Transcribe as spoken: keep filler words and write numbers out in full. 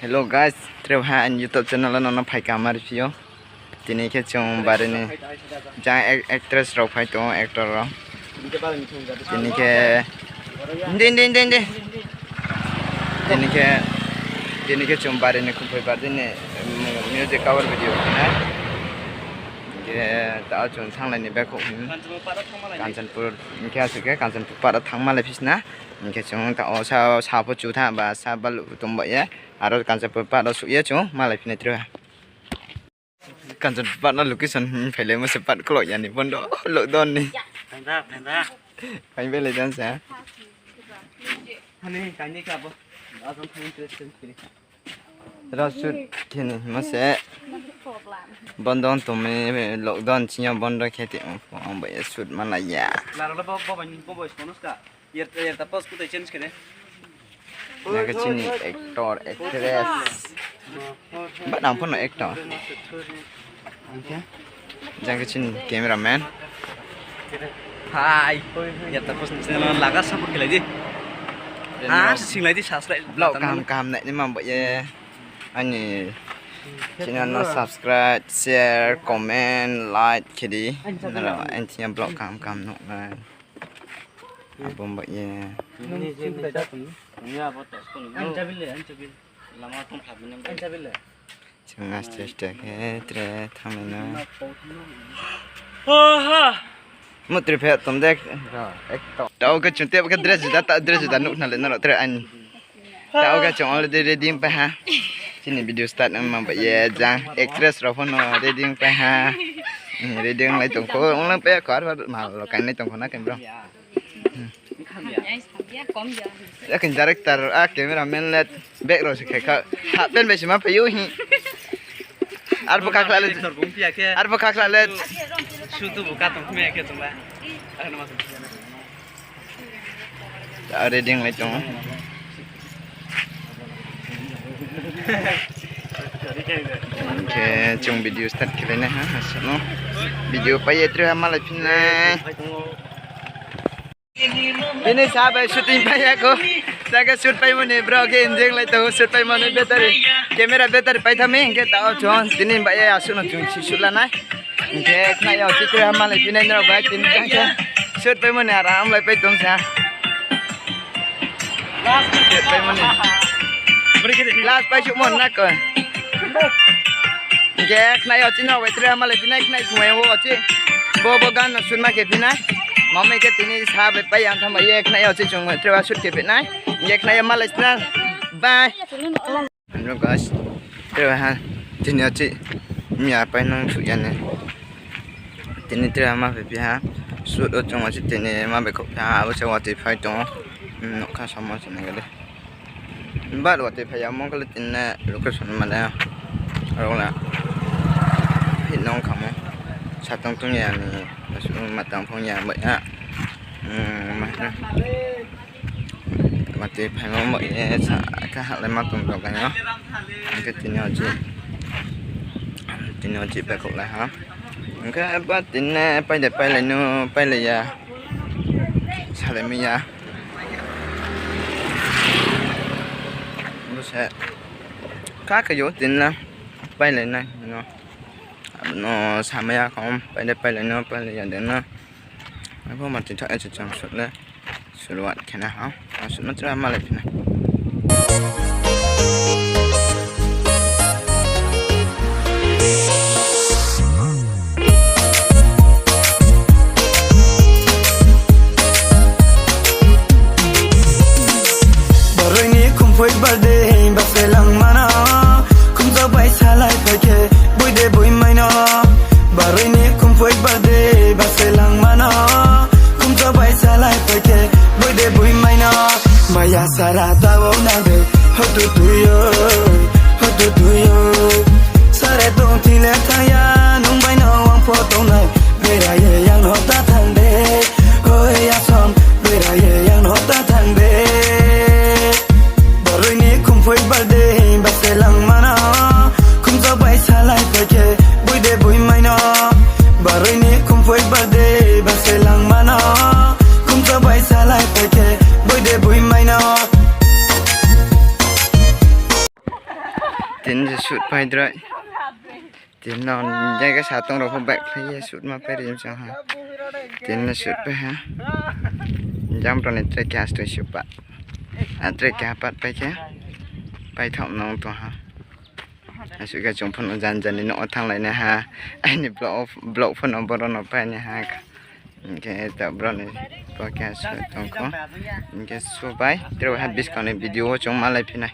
Hello guys, tre ha aini YouTube channel no no phai kaham ri phi ou. Tini khe chung bari ni jang ac-, actress rao phai tong ou, actor rao. Tini khe, ndi, ndi, ndi, ndi. Tini khe, tini khe chung bari ni Khumphoi birthday ni, mm, music cover video khe na. Hing khe taoh chung thannglai ni baihkhouh hing. Kanchanpur, hing khe asuh khe Kanchanpur para thanngma lai phi sna. Hing khe chung taoh sa, sa pho chu tha ba sa baluh tong ba ye. Aro Kanchanpur para suh ye chung malai phi nai tre. Kanchanpur para location, hmm, phailaimo se pat klo ya ni bondo, lockdown ni. Phaing belai dan sa. Ro shoot khe ni mo se. Bondo tong mi, lockdown sing yo bondo khe ti ang pho ang bai shoot malai ya. Jang khe chini actor, actress. Ba nang pho no actor. Jang khe chini cameraman. Hai. Ya ta pos channel laga support khe lai di. Ah, sing lai di, subscribe. Vlog kaham kaham nai ni ma bo ye. Aini channel no subscribe, share, comment, like khe di. Nrao aini thing yo vlog kaham kaham nuh nai. Abo ba ye. Chung aste aste khe tre thanng nai na. Mo tre phe tom de. Taoh khe chung tei bo khe dress juda, ta dress juda nuh khna le nrao tre aini. Taoh khe chung already ready pai ha. Chini video start ongma bai ye jang actress rao pho no ready pai ha. Ready onglai tong kho, onglang pai ya kho, arphuh ma lo kainglai tong kho na khe bro. Yakin director, a cameraman le back rao se khai kha. Half pant bai se ma phai ou hi. Arphuh khakhla le. Arphuh khakhla le. Ready onglai tong ou. Hing khe chung video start khe lai nai ha, asuh no. Video pai ye tre ha malai phi nai. Bini sa bai shooting pai ya kho. Jang khe shoot paimo ni bro khe enjoy lai tong ou, shoot paimo ni battery. Camera battery pai thanng mi hing khe taoh chung tini bai ye asuh no chung si shoot la nai. Hing khe khnai yo chikri ha malai phi nai nrao bai tini jang khe shoot paimo ni aram lai pai tong sa. Shoot paimo ni. Last paisuhmo na koi. Hing khe khnai yo chini rao bai tre ha malai phi nai khnai chung bai wo chi. Bo bo gan no shoot ma khe phi nai. Mamai khe tini sa bai pai yang thanng bai ye khnai yo chi chung bai tre ha shoot khe phi nai. Hing khe khnai yo malai sna. Bye. Hello guys, tre ha, tini yo chi miya pai nang suh ya ni. Tini tre ha ma phai phi ha, shoot wo chung wo chi tini ma bai khouh phi ha, abo se watoi phai tong ou, nougkha samo se nai khe de. But watoi phai ya mo khe le tini location ma le, aro le, hit nong khamo, satong tong ya ni, ma tang phong ya bai ha. Watoi phaimo bai ye sa khe halaima tong dogan yo. Hing khe tini yo chi, tini yo chi bai khouh lai ha. Hing khe ba tini pai de pailai no, pailai ya. Salai mi ya. Bo se kha khe yo tini la pailai nai no. Abo no samai ya kho, pai de pailai no, pailai ya de no. Abo ma tini tha e chung shoot le. Suruat khe na ha. Asuh no chra malai phi nai. Baroi ni Khumphoi birthday ba se langma no, khumjak bai salai phai khe boi de boi mai no. Baroi ni Khumphoi birthday ba se langma no, khumjak bai salai phai khe boi de boi mai no. Maya sara tabo na de, hotu tui yo, hotu tui yo. Sare tong thing le thang ya, nung bai no ang pho tongnai. Bera ye yang no ta thang de, oi asom, bera ye yang no ta thang de. Baroi ni Khumphoi birthday ba se langma no, khumjak bai salai phai khe boi de boi mai no. Baroi ni Khumphoi birthday ba se langma no, khumjak bai salai phai khe boi de boi mai no. Tini se shoot pai droi. Tini no jang khe satong rao pho baihkhlai ye shoot ma pai ri mchang ha. Tini no shoot pai ha. Jang brao ni tre keha stoi shoot pa. A tre keha pat pai khe. Paithaoh nang tong ha. Asuh khe chung pho no janja ni nouh wo thannglai nai ha. Aini vlog, vlog pho no boro no pai nai ha. Hing khe ta brao ni bo khe asuh tong kho. Hing khe subai, tre ha buskang ni video wo chung malaiphi nai.